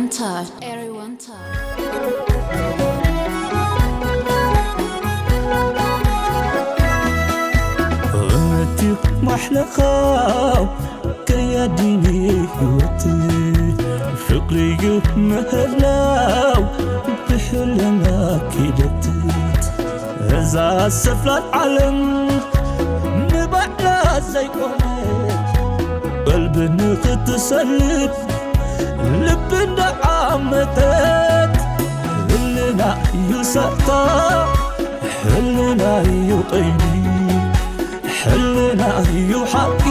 Touch. Everyone touch. እምነትዩ ማሕለኻው ከያዲኒ ህይወት ፍቕሪዩ ምህላው ብሕልና ኪደት እዛ ሰፍላል ዓለም ንባዕላ ዘይኮነት ቀልቢ ንኽትሰልብ ልቢ እንዳዓመተት ህልና እዩ ሳታ ሕልና እዩ ቀይዲ ሕልና እዩ ሓቂ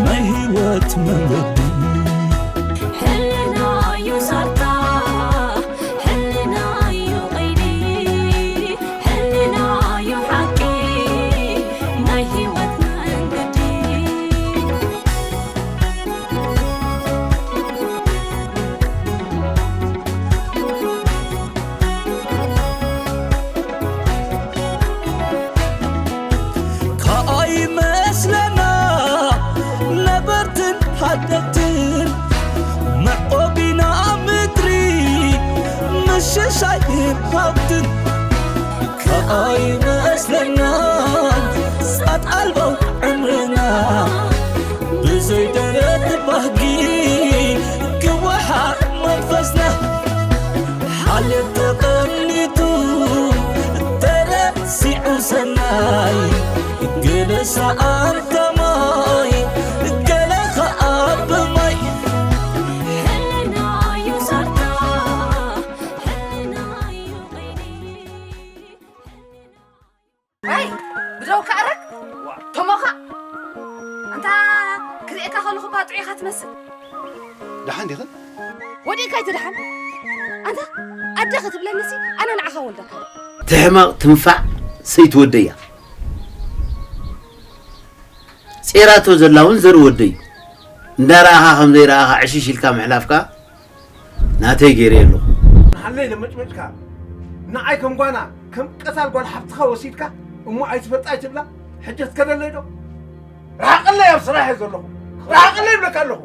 ናይ ህይወት መንገዲ ሕልና እዩ ሳታ ሕልና እዩ ቀይዲ ሕልና እዩ ሓቂ ናይ ህይወት መንገዲ ከኣይመስለና ነበርትን ሃደግትን መዕቆቢና ምድሪ ምሽሻይን ሃብትን ከኣይመስለና ጻት ኣልቦ ዕምርና ብዘይ ደረት ባህጊ ክወሓጥ መንፈስና ሓልዮት ተቐኒቱ ተረሲዑ ሰናይ ገለ ሰኣንታ ማይ ገለ ኸኣ ብማይ ሕልና እዩ ሰርታ ሕልና እዩ ቐይዲ ኣይ ብደውካ ኣረግ ቶሞኻ ኣንታ ክርእየካ ከለኹ እባ ጥዑይኻ ትመስል ደሓን ዲኽን ወዲእካ ኣይትድሓን ኣንታ ኣደ ክትብለኒሲ ኣነ ንዓኻ ወልደካ ትሕመቕ ትንፋዕ ሰይትወደያ ጼራቶ ዘላ እውን ዘርወደዩ እንዳረኣኻ ከም ዘይረኣኻ ዕሽሽ ኢልካ ምሕላፍካ ናተይ ገይረ ኣለኹ። ንሓለይ ለመጭመጭካ ንዓይ ከም ጓና ከም ቀታል ጓል ሓፍትኻ ወሲድካ እሞ ኣይትፈልጣ ኣይትብላ ሕጂ ክትከደለይ ዶ? ርሓቐለይ ኣብ ስራሕ እየ ዘለኹ ርሓቐለይ ይብለካ ኣለኹ።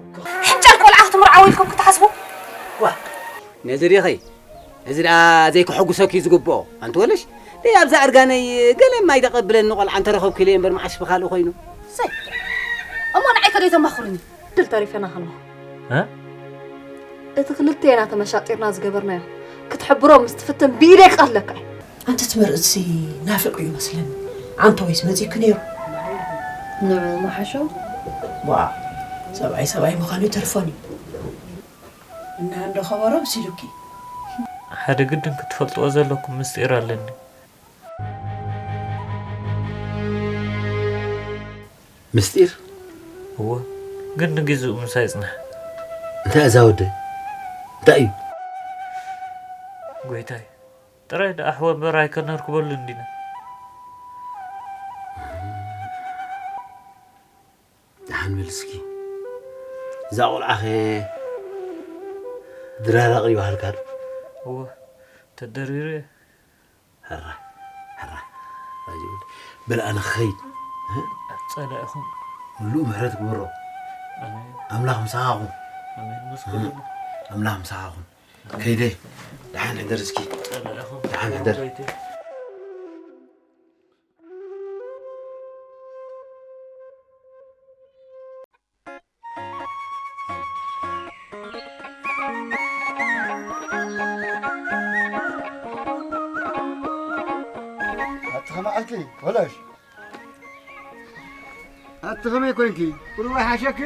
ሕንጫል ቆልዓ ክትምርዓው ኢልኩም ክትሓስቡ ዋ ነዚ ዲኺ እዚ ደኣ ዘይክሐጉሰኪ እዩ ዝግብኦ ኣንቲ ወለሽ ደይ ኣብዛ እርጋነይ ገለ ማይ ደቐብለኒ ቆልዓ እንተረኸብኩ ኢለ እምበር መዓሽ ብኻልእ ኮይኑ ሰይ እሞ ንዓይ ከደይ ተማኽሩኒ ድል ተሪፈና ከለኹ እ? እቲ ክልቴና ተመሻጢርና ዝገበርናዮ ክትሕብሮ ምስ ትፍትን ብኢደይ ክቐትለካ እዩ ኣንቲ ትምህርትሲ ናፊቑ እዩ መስለኒ ኣንተ ወይስ መፂእኪ ነይሩ ንዑ መሓሾ ዋ ሰብኣይ ሰብኣይ ምዃኑ ይተርፎን እዩ እና እንዶ ኸበሮ ብሲሉኪ ሓደ ግድን ክትፈልጥዎ ዘለኩም ምስጢር ኣለኒ ምስጢር እወ ግን ንጊዝኡ ምሳይ ይጽናሕ እንታይ እዛ ወደ እንታይ እዩ ጎይታይ ጥራይ ደኣ ኣሕወ እምበር ኣይከነርክበሉን ዲና ደሓን በል እስኪ እዛ ቆልዓኸ ድራር ኣቕሪባሃልካ ዶ እወ ተደሪሩ እየ ሕራ ሕራ በል ኣነ ክኸይድ ጸላኢኹም ምሉእ ምሕረት ግበሮ ኣምላኽ ምሳኻ ኹን ኣምላኽ ምሳኻ ኹን ከይደ ደሓን ሕደር እስኪ ደሓን ሕደር ኣቲ ከመይ ዓልኪ ወለሽ ኣቲ ከመይ ኮንኪ ቁሩብ ኣይሓሸኪ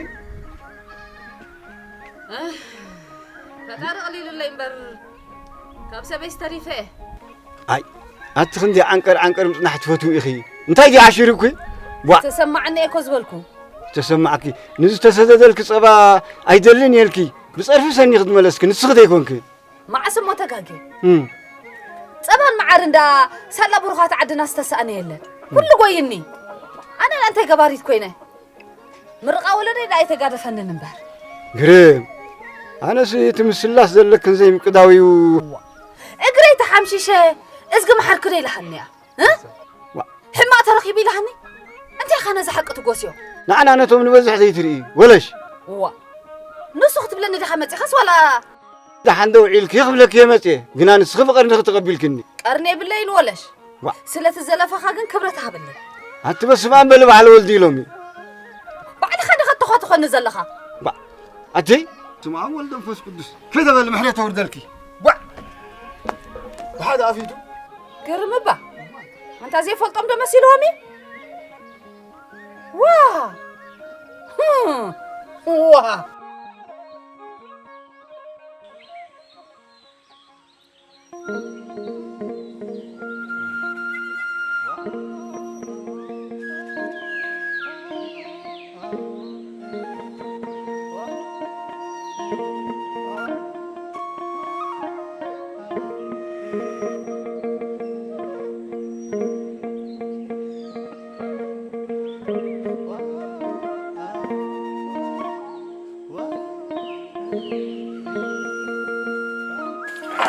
ፈጣሪ ቀሊሉለይ እምበር ካብ ሰበይስ ተሪፈ ኣይ ኣቲ ክንዲ ዓንቀር ዓንቀር ምጽናሕ ትፈትው ኢኺ እንታይ ድዩ ዓሽሩኪ ዋ ተሰማዕኒ እኮ ዝበልኩ ተሰማዕኪ ንዝተሰደደልኪ ጸባ ኣይደልን የልኪ ብጸርፊ ሰኒ ክትመለስኪ ንስኺ ዘይኮንኪ መዓስ እሞ ተጋግየ እም፣ ጸባን መዓር እንዳ ሳላ ብሩኻት ዓድና ዝተሳእነ የለን ኩሉ ጎይኒ ኣነ እንታይ ገባሪት ኮይነ ምርቓ ወለደይ ደኣ ኣይተጋደፈንን እምበር ግርም ኣነስ እቲ ምስላስ ዘለክን ዘይምቅዳው እዩ እግረይ ተሓምሺሸ እዝጊ መሓርክዶ ኢልሃኒ እያ እ? ሕማቕ ተረኺቡ ኢልሃኒ እንታይ ኢኻ ነዚ ሓቂ ትጎስዮ ንዓና ነቶም ንበዝሕ ዘይትርኢ ወለሽ ዋ ንሱ ክትብለኒ ዲኻ መፂኻስ ዋላ ደሓን ደው ዒልኪ ክብለኪ እየ መፅየ፣ ግና ንስኺ ብቐርኒ ክትቐቢልክኒ። ቀርኒ የብለይን ወለሽ። ዋ። ስለቲ ዘለፋኻ ግን ክብረት ሃብለይ። ኣቲ በስመ ኣብ በሊ በዓል ወልዲ ኢሎም እዩ። ባዕልኻ ዲኻ እተኾትኾኒ ዘለኻ? ዋ። ኣቲ ስመ ኣብ ወልድ መንፈስ ቅዱስ ከይተበሊ ምሕረት ተውርደልኪ። ዋ። ብሓደ ኣፊቱ። ግርም እባ። ኣንታ ዘይፈልጦም ዶ መሲልዎም እዩ? ዋ። ህም። ዋ።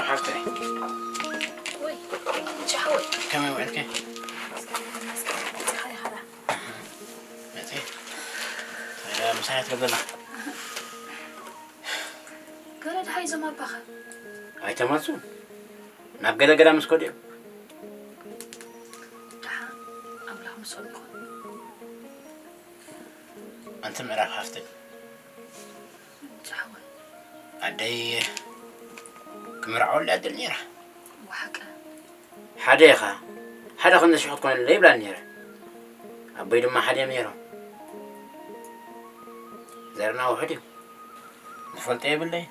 ሓፍተይ፣ ወይ፣ እንጂ ሓወይ። ከመይ ውዕልኪ? መጺ። እ፣ ምሳሕ ትብለና? ገለ ደሃይ እዞም ኣባኻ? ኣይተመልሱን። ናብ ገለ ገለ ምስ ከዱ እዮም። ደሓን ኣምላኽ ምስኦም ይኹን። ኣንቲ ምዕራፍ ሓፍተይ። ጻዕወ። ኣደይ ክምርዓወላ እያ ትደሊ ነይራ። ወሓቀ። ሓደ ኢኻ፣ ሓደ ክንዲ ሽሕ ክትኮነለይ ይብላኒ ነይረ። ኣቦይ ድማ ሓደ እዮም ነይሮም። ዘርና ውሑድ እዩ። ዝፈልጦ የብለይ።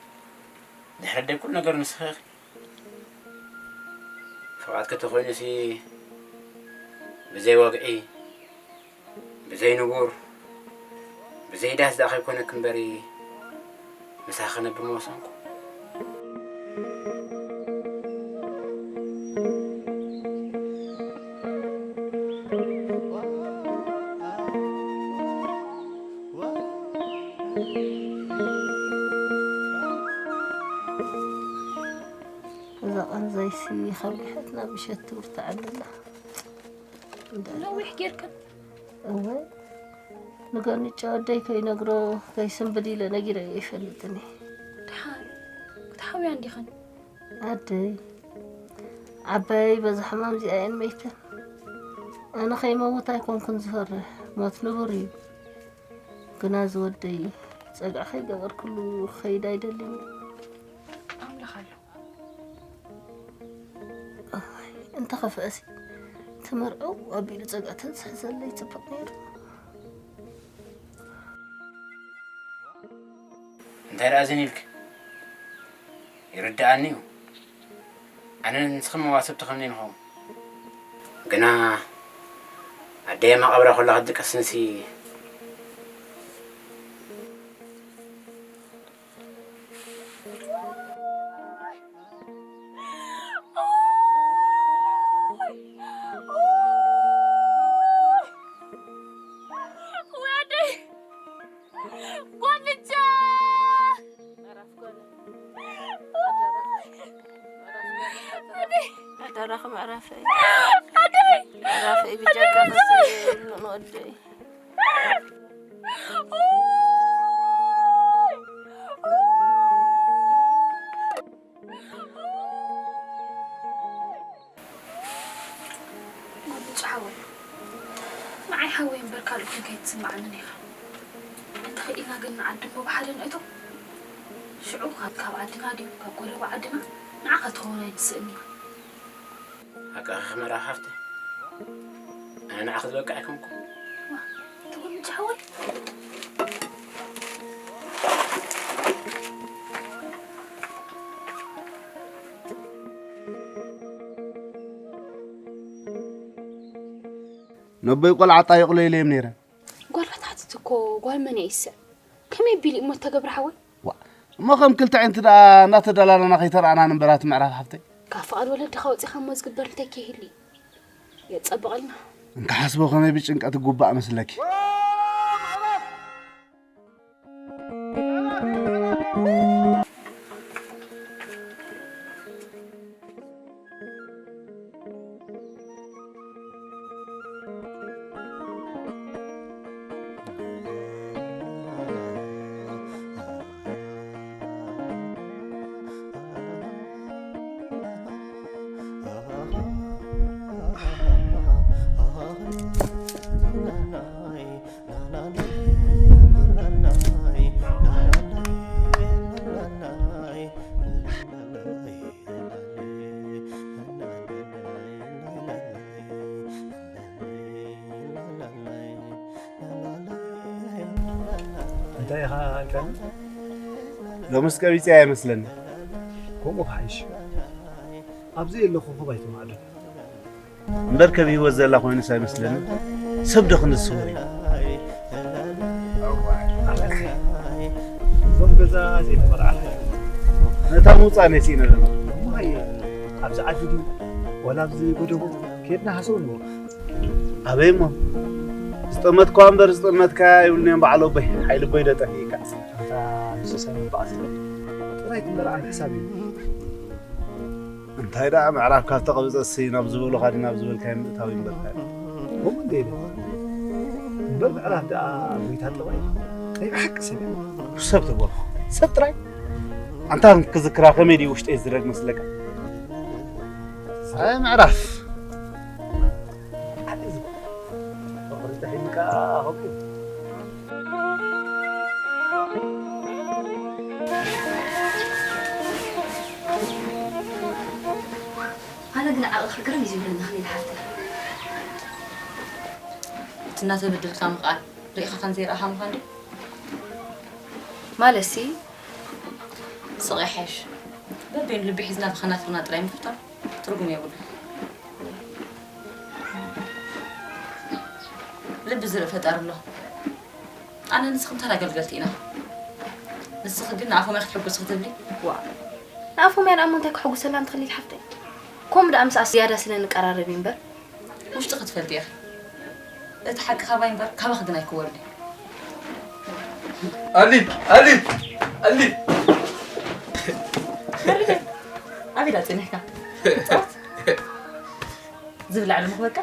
ድሕሪ ኣደይ ኩሉ ነገር ንስኺ ኢኺ። ፍቓድኪ ተኾይኑሲ ብዘይ ወግዒ፣ ብዘይ ንቡር፣ ብዘይ ዳስ ደኣ ከይኮነኪ እምበሪ ምሳኺ ክነብር ምወሰንኩ። እዛ ቃንዛይሲ ካብ ርሕት ናብ ምሸት ትውርታዕ ኣላ። እንዳ ነዊሕ ጌርክን? እወ፣ ንገንጮ ኣደይ ከይነግሮ ከይስንብድ ኢለ ነጊረዮ ኣይፈልጥን እየ። ደሓን ክትሓውያ እንዲኽን? ኣደይ፣ ዓባየይ በዛ ሕማም እዚኣ እየን መይተን። ኣነ ከይመውት ኣይኮንኩን ዝፈርሕ፣ ሞት ንቡር እዩ። ግና ዝወደይ ጸግዒ ከይገበርክሉ ክኸይድ ኣይደልን እየ። ኣምላኽ ኣሎ። እዋይ፣ እንተኸፍአሲ እቲ መርዑ ኣቢሉ ጸግዒ ተዝሕዘለይ ጽቡቕ ነይሩ። እንታይ ደኣ ዝን ኢልክ? ይርድኣኒ እዩ። ኣነን ንስኽን መዋስብቲ ከምኒ ንኸውን። ግና ኣደይ ኣብ መቓብራ ኮላ ክትድቅስንሲ ኣደራኺ ምዕራፈይ። ምዕራፈይ ብጀካ ከሰየሉ ንወደይ። ጉንጭ ሓወይ፣ ንዓይ ሓወይ እምበር ካልእ ኮንካ ኣይትስምዓንን ኢኻ። እንተኽኢልና ግን ንዓዲ እሞ ብሓደ ንእቶ። ሽዑ ካብ፣ ካብ ዓድና ድዩ ካብ ጎረባ ዓድና ንዓኻ ትኸውን ኣይንስእን ኢና። ሓቅኺ ኽመራ ሓፍተይ፣ ኣነ ንዓኺ ዝበቅዕ ኣይኮንኩን። ዋ፣ እቲ ጉንጭ ሓወይ። ነቦይ ቆልዓ ጣይቑለይ ኢለዮም ነይረ። ጓል ክትሓትት እኮ ጓል መን እያ ይስዕ? ከመይ ኣቢሉ እሞ ተገብረ ሓወይ? ዋ፣ እሞ ከም ክልተ ዕንቲ ደኣ እናተዳላላና ከይተረኣና ንንበራት ምዕራፍ ሓፍተይ። ካብ ፍቓድ ወለድኻ ወፂኻ እሞ ዝግበር እንታይ ከይህሊ? የጸብቐልና። እንተሓስቦ ከመይ ብጭንቀት እጉባእ መስለኪ? እንታይ ኢኻ ኣልካኒ? ሎምስ ቀቢጸ ኣይመስለኒ። ከምኡ ክሓይሽ። ኣብዚ የለኹ እኮ ባይተማዕዶ። እምበር ከም ህይወት ዘላ ኮይኑስ ኣይመስለኒ። ሰብ ዶ ክንዲ ዝስወር እዩ? እዞም ገዛ ዘይተመርዓኻ ነታ ምውፃእ ነፂእና ዘለና። እሞ ሃየ፣ ኣብዚ ዓዲ ድዩ? ዋላ ኣብዚ ጎደቦ? ኬድና ሃሰው ንበል። ኣበይ እሞ? ዝጠመትኳ እምበር ዝጠመትካያ ይብሉኒ እዮም በዓል ኣቦይ። ሓይሊ ኣቦይ ዶ ጠፊእካ? ኣንታ ንሱ ሰብ ይበኣስ። ጥራይ ትመርዓን ሕሳብ እዩ። እንታይ ደኣ ምዕራፍ ካብ ተቐብጸሲ ናብ ዝበሉኻ ድዩ ናብ ዝበልካዮ ምእታው ይምበልካ። ከምኡ እንደ ኢለ። እምበር ምዕራፍ ደኣ ጎይታ ኣለዋ እዩ። ናይ ብሓቂ ሰብ እዩ። ሰብ ተበልኩ። ሰብ ጥራይ? ኣንታ ክዝክራ ከመይ ድዩ ውሽጠይ ዝረግ መስለካ? ኣይ ምዕራፍ። ኣነ እዚ ፍቕሪ ተሂምካ ሆብኪ። ኣነ ግን ዓቕልኺ ግርም እዩ ዝብለኒ፣ ኣኽሊል ሓፍተይ። እቲ እናተበደልካ ምኽኣል ርኢኻ ከም ዘይረኣኻ ምዃን ድዩ? ማለትሲ? ስቕ ይሓይሽ። በበይኑ ልቢ ሒዝና ብኸናፍርና ጥራይ ምፍታው ትርጉም የብሉን። ልቢ ዝርኢ ፈጣሪ ኣሎ። ኣነ ንስኽን ተራ ኣገልገልቲ ኢና። ንስኺ ግን ንኣፎምያ ክትሕጉሲ ክትብሊ? ዋእ፣ ንኣፎምያ ደኣ እሞ እንታይ ከሐጉሰላ ኣንቲ ኣኽሊል ሓፍተይ? ከምኡ ደኣ ምስኣ ዝያዳ ስለ ንቀራረብ እዩ እምበር። ውሽጢ ክትፈልጢ ኢኺ። እቲ ሓቂ ካባይ እምበር ካባኺ ግን ኣይክወልን እዩ። ኣሊ፣ ኣሊ፣ ኣሊ። ኣበይ ደኣ ጸኒሕካ? ጸወት? ዝብላዕ ዶ ምኽበካ?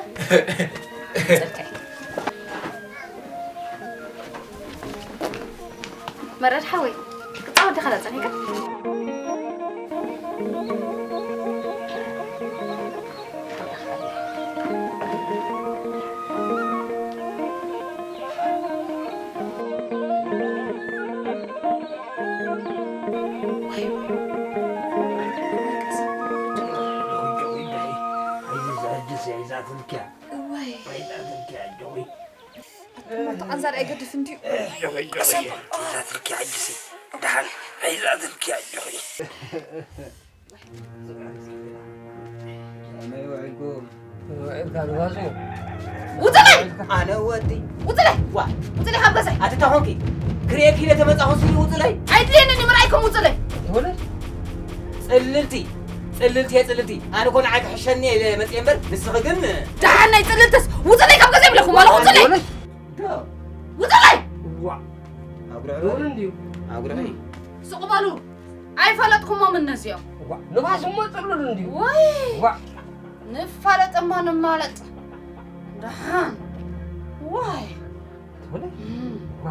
ጸልካይ። መረድ ሓወይ፣ ክትጻወት ዲኻ ደኣ ጸኒሕካ? እዋይ። ኣንዛር ኣይገድፍን ድዩ? ሒዛትልኪ ኣጆኺ። ደሓን ሒዛትልኪ ኣጆኺ። ከመይ ውዒልኩም? ውዒልካ ንፋሱ? ውፅለይ! ኣነ ወዲ። ውፅለይ! ዋ! ውፅለይ ካብ ገዛይ! ኣቲ እንታይ ኾንኪ? ክርእየኪ ኢለ ተመጻኹ ሲ ውፅለይ! ኣይድልየንን እዩ ምርኣይኩም ውፅለይ! ወለድ? ጽልልቲ! ጽልልቲ እየ ጽልልቲ! ኣነ እኮ ንዓይ ክሕሸኒ እየ ኢለ መጽየ እምበር ንስኺ ግን ደሓን ናይ ጽልልትስ ውፅለይ ካብ ገዛይ ይብለኩም ኣለኹ ውፅለይ! ወለድ? ዶ? ውፅለይ! ዋ! ኣጉርዒ ወለድ እንድዩ። ኣጉርዒ። ስቕ በሉ! ኣይፈለጥኩሞምን ነዚኦም። ዋ፣ ንፋስ እሞ ጽሉል እንድዩ። ወይ! ዋ! ንፋለጥ እሞ ንማለጥ። ደሓን። ዋይ! ትብለ? እም። ዋ!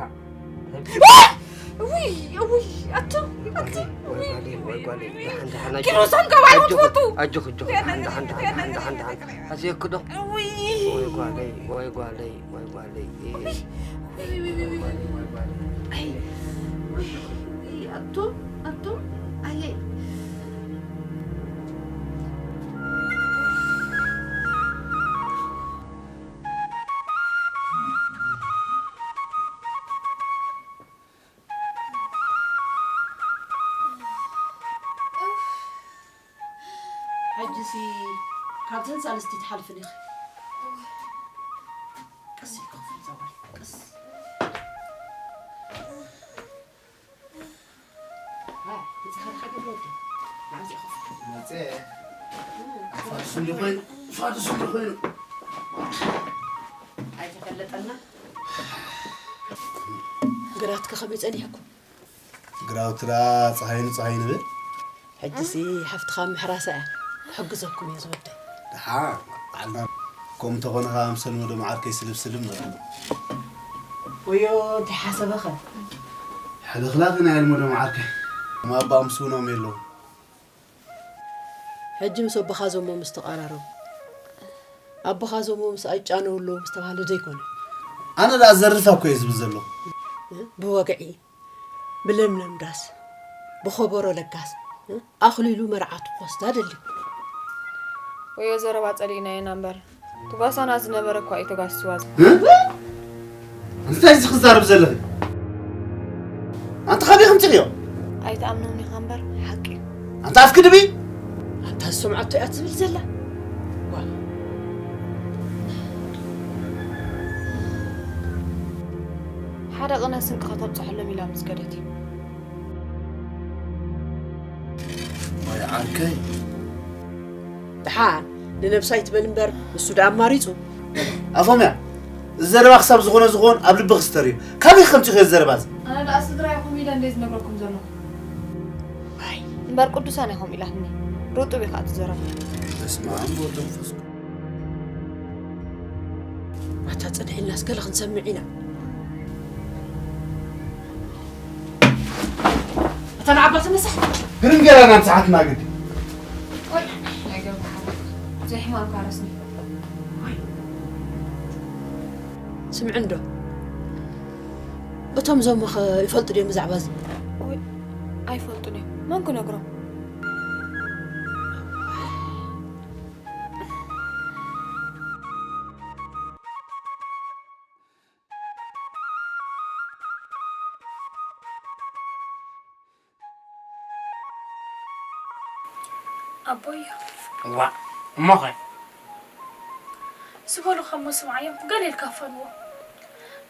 ውይ! ውይ! ኣቱ! ኣቱ! ወይ ጓለይ፣ ወይ ጓለይ። ደሓን፣ ደሓን፣ ኣጆኺ። ኪኖ ሳንጋባይ ኣጆኺ፣ ትፈቱ? ኣጆኺ፣ ኣጆኺ። ደሓን፣ ደሓን፣ ደሓን፣ ደሓን፣ ደሓን፣ ደሓን። ኣዝየ ክዶ? ውይ! ወይ ጓለይ፣ ወይ ጓለይ፣ ወይ ጓለይ። ውይ! ውይ! ውይ! ውይ! ኣይ! ውይ! ውይ! ኣቱም! ኣቱም! ኣየይ! ሕጂሲ ካብተን ሳልስቲ ትሓልፍን ኢኺ። ቀስ ኢልካ ክፈል እዛ ጓል፣ ቀስ። ኣይ፣ ብጽሓት ሓደ ወዲ። ናብዚ ኢኻ። መጸ። ፋዱስ እንዲ ኮይኑ፣ ፋዱስ እንዲ ኮይኑ። ኣይተፈለጠና። ግራትከ ከመይ ጸኒሕኩም? ግራውትና ጸሃይኑ ጸሃይኑ ብል። ሕጂሲ ሓፍትኻ ምሕራሳ እያ። ክሕግዘኩም እየ ዝወደይ። ደሓን፣ ባዕልና ከምኡ እንተኾነ ኸዓ ምሰ ልመዶም ዓርከይ ስልም ስልም ንብል። ወዮ፣ እንታይ ሓሰበኸ? ሕልኽላኽ ናይ ልመዶም ዓርከይ። እሞ ኣባ ምስ ውኖም የለዉ። ሕጂ ምስ ኣቦኻ ዘሞ ምስ ተቐራረቡ። ኣቦኻ ዘሞ ምስ ኣይጫነው ኣለዉ ምስ ተባህለ ዘይኮነ። ኣነ ደኣ ዘርፍ እኮ እየ ዝብል ዘለኹ። እ? ብወግዒ። ብለምለም ዳስ፣ ብኸበሮ ለጋስ፣ እ? ኣኽሊሉ መርዓቱ ክወስዳ ደልዩ። ወዮ ዘረባ ጸሊእናዮ ኢና እምበር፣ እቲ ጓሳና ዝነበረ እኳ እዩ ተጓሲስዋ። እ? እንታይ እዚ ክዛረብ ዘለኺ? ኣምኖም ኢኻ እምበር ሓቂ እዩ። ኣንታ ኣፍኪ ድቢ! ኣታ ዝሰምዓቶ እያ ትብል ዘላ። ዋ። ሓደ ቅነ ስንቂ ከተብፅሐሎም ኢላ ምስ ከደት እዩ። ወይ ዓርከይ። ድሓር ንነብሳ ይትበል እምበር ንሱ ደኣ ኣማሪፁ። ኣፎምያ፣ እዚ ዘረባ ክሳብ ዝኾነ ዝኾን ኣብ ልቢ ክስተር እዩ። ካበይ ከምፂ ኸ ዘረባ እዚ? ኣነ ደኣ ስድራ ኢኹም ኢለ እንደ ዝነግረኩም ዘለኹ። እምበር ቅዱሳን ኢኹም ኢላትኒ። ርጡብ እዩ ከዓ እቲ ዘረባ። በስመ ኣብ ወወልድ ወመንፈስ ቅዱስ። ኣታ ፅንሕ ኢልና እስከ ክንሰምዕ ኢና። እታ ንዓባ ተነሳ። ግርም ገይራ ናብ ሰዓትና ግዲ። ወይ ናይ ገምታ ሓወት ዘይሕማም ካረስኒ። ስምዒ እንዶ እቶም ዞሞ ኸ ይፈልጡ ድዮም ብዛዕባ እዚ? ኣይፈልጡን እዮም። መን ክነግሮም? ኣቦዮ ዋ እሞኸ ዝበሉኻ እሞ ስምዓዮም፣ ገለ ኢልካ ኣፋንዎ።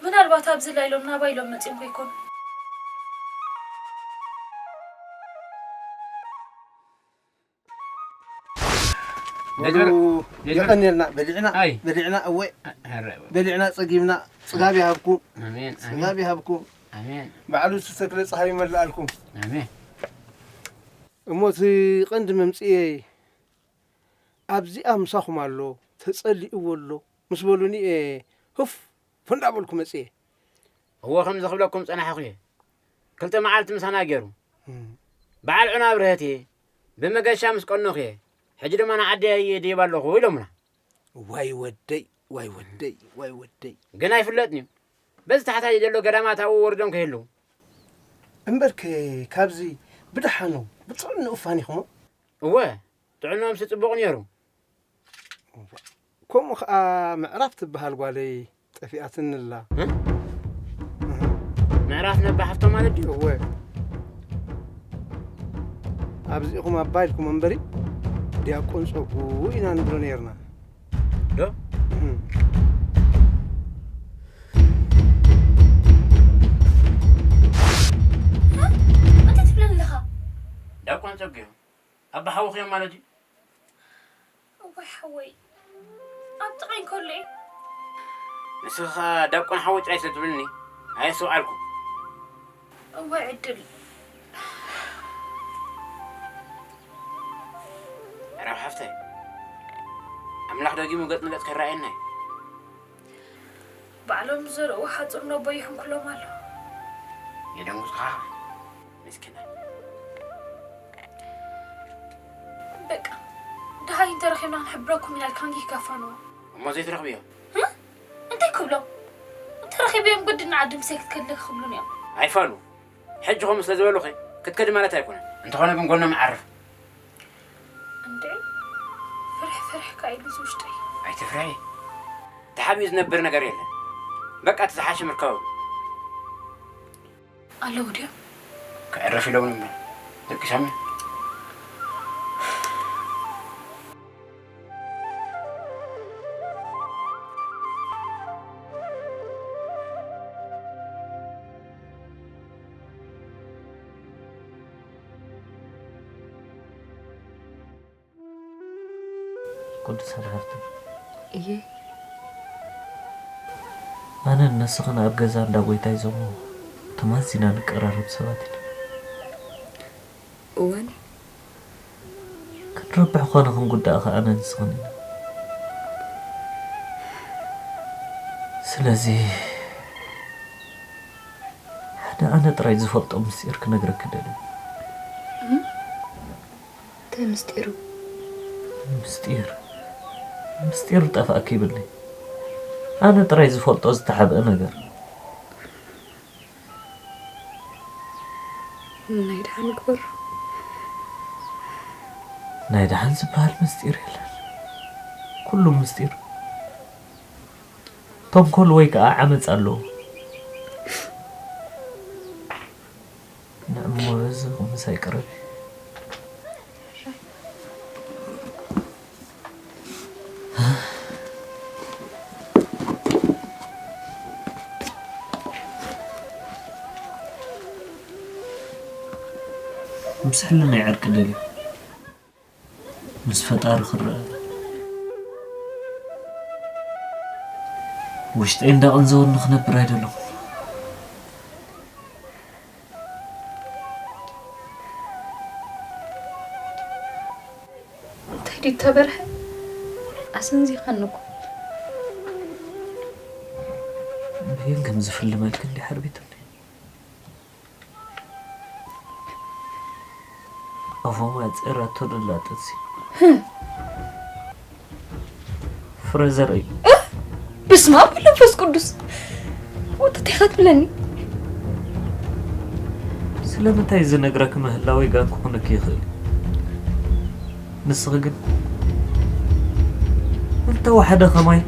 ምናልባት ኣብዚ ላይሎም ናባይ ኢሎም መጺኦም ከይኮኑ። በሉ የቐንየልና። በሊዕና በሊዕና እወ በሊዕና ጸጊብና። ጽጋብ ይሃብኩም። ጽጋብ ይሃብኩም። ባዕሉ ዝተተክለ ጸሃይ ይመልኣልኩም። እሞ እቲ ቀንዲ መምጽኤ ኣብዚኣ ምሳኹም ኣሎ፣ ተጸሊእዎ ኣሎ ምስ በሉኒ እየ ህፍ እንዳበልኩ መጽየ። እወ ከምዚ ክብለኩም ጸናሕኹ እየ። ክልተ መዓልቲ ምሳና ገይሩ። በዓል ዑና ኣብርሀት እየ። ብመገሻ ምስ ቀኖኹ እየ። ሕጂ ድማ ንዓደይ እየ ድይብ ኣለኹ ኢሎምና። ዋይ ወደይ ዋይ ወደይ ዋይ ወደይ። ግን ኣይፍለጥን እዩ። በዚ ታሕታይ ዘሎ ገዳማት ኣብኡ ወሪዶም ከይህልዉ። እምበርከ ካብዚ ብደሓኑ ብጥዑም ንኡፋን ኢኹሞ። እወ ጥዕንኦምሲ ጽቡቕ ነይሩ። ከምኡ ኸዓ ምዕራፍ ትበሃል ጓለይ ጠፊኣትኒ ኣላ። ምዕራፍ ነባ ሓፍቶ ማለት ድዩ? እወ። ኣብዚኹም ኣባ ኢልኩም እምበሪ ዲያቆን ጸጉ ኢና ንብሎ ነይርና። ዶ? እንታይ ትብለኒ ኣለኻ? ዲያቆን ጸጉ እዮም። ኣባ ሓውኺ እዮም ማለት እዩ? እዋይ ሓወይ ኣብ ጥቓይ እንከሎ እዩ። ንስኺ ኸኣ ዳቆን ሓወይ ጥራይ ስለ ትብልኒ ኣየስተውዓልኩ። እዋይ ዕድል። ዕረብ ሓፍተይ፣ ኣምላኽ ደጊሙ ገጽ ንገጽ ከረኣየና እዩ። ባዕሎም ዝዘርእዎ ሓፁር ነቦ ይሕንኩሎም ኣሎ። የደንጉጽካ ምስኪናይ። በቃ ደሃይ እንተረኺብና ክንሕብረኩም ኢና ኢልካ እንዲህ ከፋንዎ። እሞ ዘይትረኽብዮ? እ? እንታይ ክብሎም? እንተረኺበዮም ግድን ዓዲ ምሰይ ክትከድሊ ክብሉን እዮም። ኣይፋሉ። ሕጂ ኸምኡ ስለ ዝበሉኺ ክትከዲ ማለት ኣይኮነን። እንተኾነ ግን ጎኖም ይዓርፍ። እንድዒ ፍርሕ ፍርሕ ካኢሉ እዚ ውሽጠይ። ኣይትፍርሒ። ተሓቢኡ ዝነብር ነገር የለን። በቃ እቲ ዝሓሸ ምርካቡ። ኣለዉ ድዮም? ከዕርፍ ኢሎም እምበር ደቂሶም እዮም። ቅዱሳን ሓፍተይ እየ። ኣነን ንስኽን ኣብ ገዛ እንዳ ጎይታይ ዞሞ ተማዚና ንቀራረብ ሰባት ኢና። እወኒ። ክንረብሕ ኮነ ክንጉዳእ ከኣ ኣነን ንስኽን ኢና። ስለዚ ሓደ ኣነ ጥራይ ዝፈልጦ ምስጢር ክነግረኪ ደልየ። እንታይ ምስጢሩ? ምስጢር ምስጢር ጠፋእኪ ይብለይ። ኣነ ጥራይ ዝፈልጦ ዝተሓብአ ነገር። ናይ ደሓን ግበሮ። ናይ ደሓን ዝበሃል ምስጢር የለን። ኩሉ ምስጢር ተንኮል ወይ ከዓ ዓመፅ ኣለዎ። ንዕሞ በዚ ቁምሳይ ቅረቢ። ምስ ሕልናይ ዕርቂ ደልዩ ምስ ፈጣሪ ክረአ። ውሽጠይ እንዳቐንዘወኒ ክነብር ኣይደለኹ። እንታይ ድዩ ተበርሀ? ኣሰንዚኻኒ እኮ። በየን ከም ዝፍልመልክ እንዲ ሓርቢቱኒ። ኣፎም ኣጽራቶ ደላ ጥንሲ። ፍረ ዘርኢ። በስመ ኣብ ወመንፈስ ቅዱስ። ወተት ኢኻ ትብለኒ? ስለምንታይ ዝነግረኪ ምህላወይ ጋን ክኾነኪ ይኽእል እዩ። ንስኺ ግን እንተወሓደ ከማይ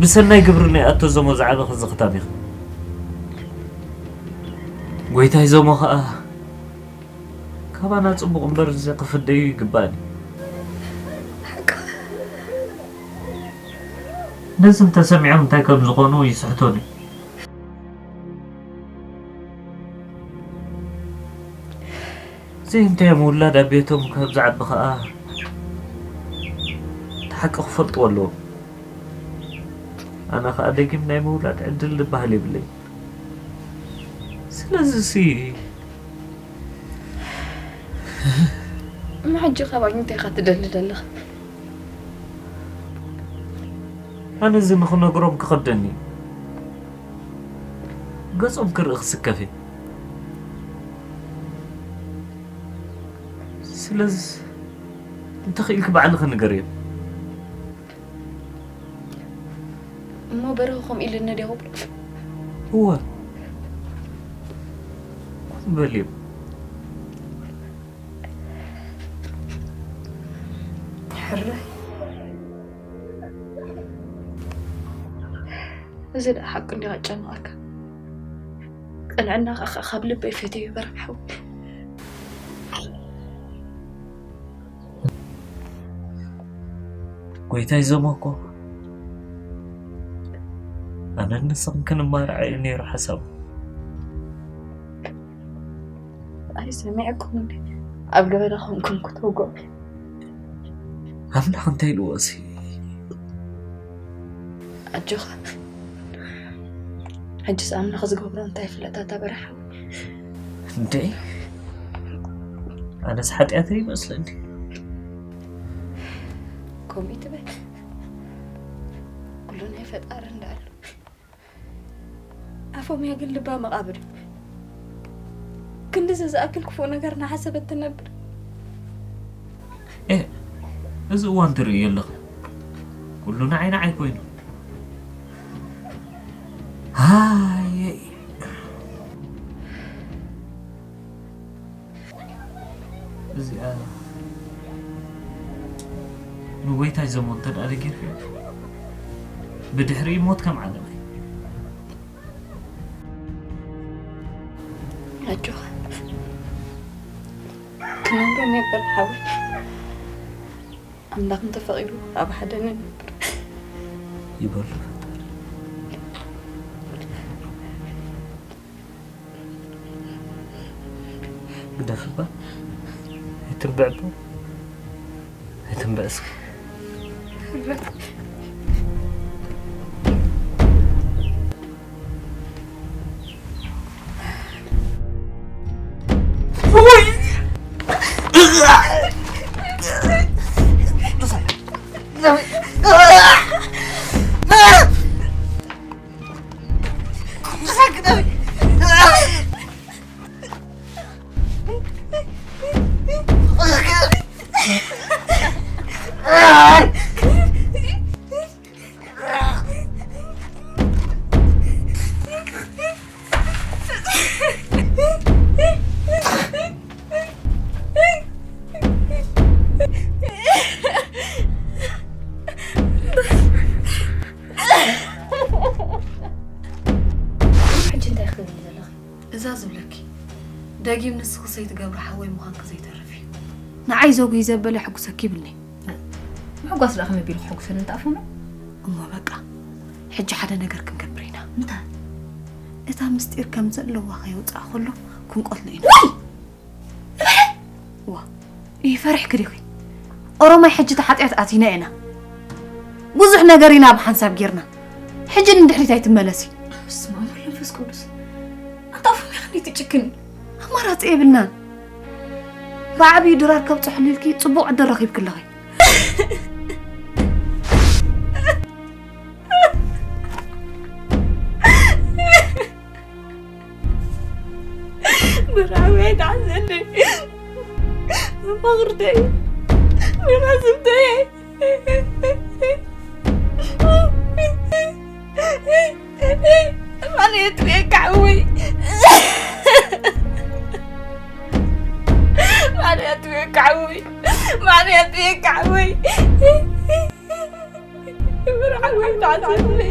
ብሰናይ ግብሪ ናይ ኣቶ ዞሞ ዝዓበኺ ዝኽታም ኢኺ። ጎይታይ ዞሞ ኸኣ ካባና ጽቡቕ እምበር እዚ ክፍደዩ ይግባእን እዩ። ነዚ እንተሰሚዖም እንታይ ከም ዝኾኑ ይስሕቶን እዩ። ዘይንታዮም ውላድ ኣብ ቤቶም ካብ ዝዓቢ ኸኣ እቲ ሓቂ ክፈልጥዎ ኣለዎም። ኣነ ኸኣ ደጊም ናይ ምውላድ ዕድል ዝበሃል የብለይን። ስለዚ ሲ እሞ ሕጂ ካባይ እንታይ ኢኻ ትደሊ ዘለኻ? ኣነ እዚ ንኽነግሮም ክኸብደኒ እዩ። ገጾም ክርኢ ክስከፍ እየ። ስለዚ እንተኽኢልኪ ባዕልኺ ንገርዮም። እሞ በርሀ ከምኡ ኢሉኒ ድዩ ክብሎ? እወ። ኮን በልዮም። ሕራይ። እዚ ደኣ ሓቂ እንዲኻ ጨንቐካ። ቅንዕናኻ ካብ ልበይ ፈትየዮ በርሀ ሓወይ። ጎይታይ ዞሞ እኮ ኣነን ንስኽን ክንማርዓ እዩ ነይሩ ሓሳቡ። ኣይሰሚዕኩም እንዴ? ኣብ ገበና ኮንኩም ክትውግኡ። ኣምላኽ እንታይ ኢልዎ እዚ? ኣጆኻ። ሕጅስ ኣምላኽ ዝገብሮ እንታይ ይፍለጥ ኣታ በርሀ ሓወይ? እንዴ ኣነስ ሓጢኣተይ ይመስለኒ። ከምኡ ትበል። ኩሉ ናይ ፈጣሪ እንዳኣሉ ኣፎምያ ግን ልባ መቓብር። ክንድዚ ዝኣክል ክፉእ ነገር እናሓሰበት ትነብር። ኤ እዚ እዋን ትርእዮ ኣለኺ። ኩሉ ንዓይ ንዓይ ኮይኑ። ሃየ እዚኣ ንጎይታይ ዘሞ እንተ ደኣ ደጊርክዮ ብድሕሪ ሞት ከም ዓለም ኣይ ኣጆኻ። ክነብሮ ነበር ሓወይ። ኣምላኽ እንተፈቒዱ ኣብ ሓደ ንነብር። ይበሉ ፈጣሪ። ግደፍባ። ኣይትንብዕቦ። ኣይትንብዕ እስኪ። ሕጂ እንታይ ክትብሊ ዘለኺ? እዛ ዝብለኪ ደጊም ንስኺ ዘይትገብሪ ሓወይ ምዃንኪ ዘይተርፍ እዩ። ንዓይ ዘጉሂ ዘበለ የሐጉሰኪ ይብልኒ። ምሕጓስ ደኣ ከመይ ኣቢሉ ክሕጉሰኒ እንተኣፈኖ? እሞ በቃ፣ ሕጂ ሓደ ነገር ክንገብር ኢና። እንታይ? እታ ምስጢር ከም ዘለዋ ከየውፅኣ ከሎ ክንቆትሎ ኢና። ዋይ! ዋ፣ ይፈርሕኪ ዲኺ? ኦሮማይ፣ ሕጂ እቲ ሓጢኣት ኣቲና ኢና። ብዙሕ ነገር ኢና ብሓንሳብ ጌርና። ሕጂ ንድሕሪት ኣይትመለሲ። በስመ ኣብ ወወልድ ወመንፈስ ቅዱስ። ኣንታ ኣፎምያ ክንደይ ትጭክኒ። ኣማራፂ የብልናን። ብዓብዩ ድራር ከብፅሐሉ ኢልኪ ፅቡቕ ዕድል ረኺብኪ ኣለኺ። ብራዊ ኣይትሓዘኒ። መፋቕርተይ፣ ብራዝምተይ። ማን የጥብየካ ሓወይ? ማን የጥብየካ ሓወይ? ማን የጥብየካ ሓወይ? ብራዊ ኣይትሓዘኒ።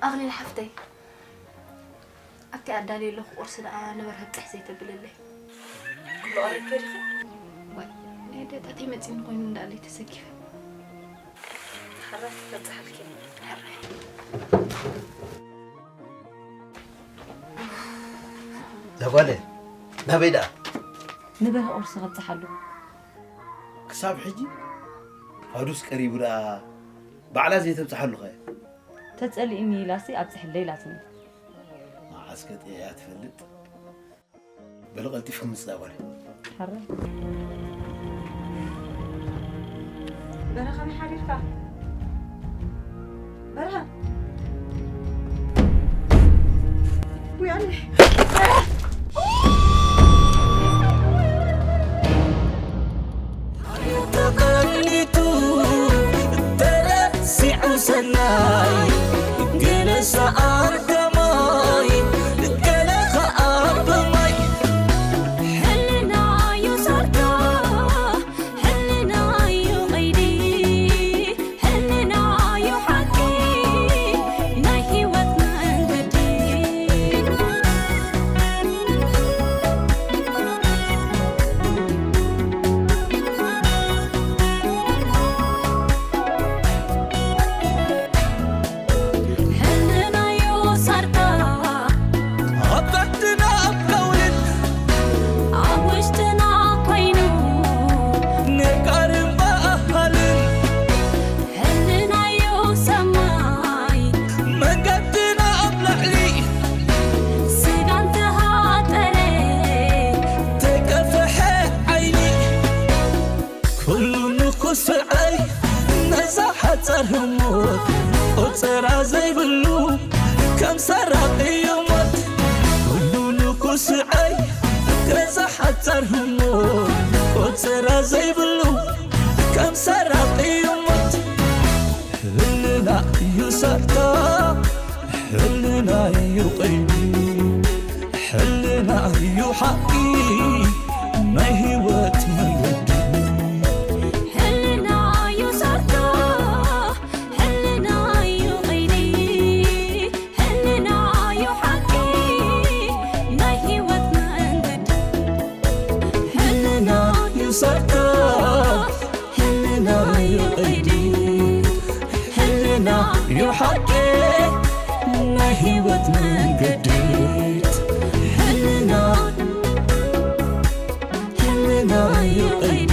ኣኽሊል ሓፍተይ፣ ኣብቲ ኣዳልየ ኣለኹ ቁርሲ ደኣ ንበር ህብጥሕ ዘይተብልለይ። ክብሎ ቀሪብኪ ዲኺ? ዋይ፣ ናይ ደጣተይ መፂኒ ኮይኑ እንዳለይ ተሰኪፈ። ሓራይ በፅሓልኪ። ሓራይ። ዛጓለ፣ ናበይ ደኣ? ንበረ ቁርሲ ከብፅሓሉ። ክሳብ ሕጂ ሃዱስ ቀሪቡ ደኣ ባዕላ ዘይተብፅሓሉ ኸ? ተጸሊእኒ ኢላሲ ኣብጽሕለይ ኢላትኒ። መዓስ ከ ጥዕያ ትፈልጥ? በሊ ቀልጢፍኪ ምጽእ ጓለይ። ሓራይ። በረ ከመይ ሓዲርካ? በረ። ውይ ኣነ። ተቐኒቱ ተረሲዑ ሰናይ፣ ገለ ሰኣን ከማይ፣ ገለ ኸኣ ብማይ። ሕልናዩ ሰርቶ፣ ሕልናዩ ቐይዲ፣ ሕልናዩ ሓቂ ናይ ህይወት መንገዲ። ሕልናዩ ሳርታ ኣብ ታሕትና ኣብ ቀውልን ኣብ ውሽጥና ኮይኑ ነጋርን በኣሃልን። ሕልናዩ ሰማይ መንገድና ኣብ ላዕሊ ስጋ እንተሃጠረ ተቀፍሐ ዓይኒ። ኩሉ ንኩስዐይ ነዛ ሓጻር ህሞት ቆጸራ ዘይብሉ ከም ሰራቂ ይሞት። ኩሉ ንኩስዐይ ነዛ ሓጻር ህሞት ቆጸራ ዘይብሉ ከም ሰራቂ ይሞት። ሕልና እዩ ሳርታ፣ ሕልና እዩ ቀይዲ፣ ሕልና እዩ ሓቂ ናይ ህይወት መንገዲ። ሕልና እዩ ሳርታ፣ ሕልና እዩ ቀይዲ፣ ሕልና እዩ ሓቂ ናይ ህይወት መንገዲ። ሕልና እዩ ሳርታ፣ ሕልና እዩ ቀይዲ፣ ሕልና እዩ ሓቂ ናይ ህይወት መንገዲ። ሕልና፣ ሕልና እዩ ቀይዲ፣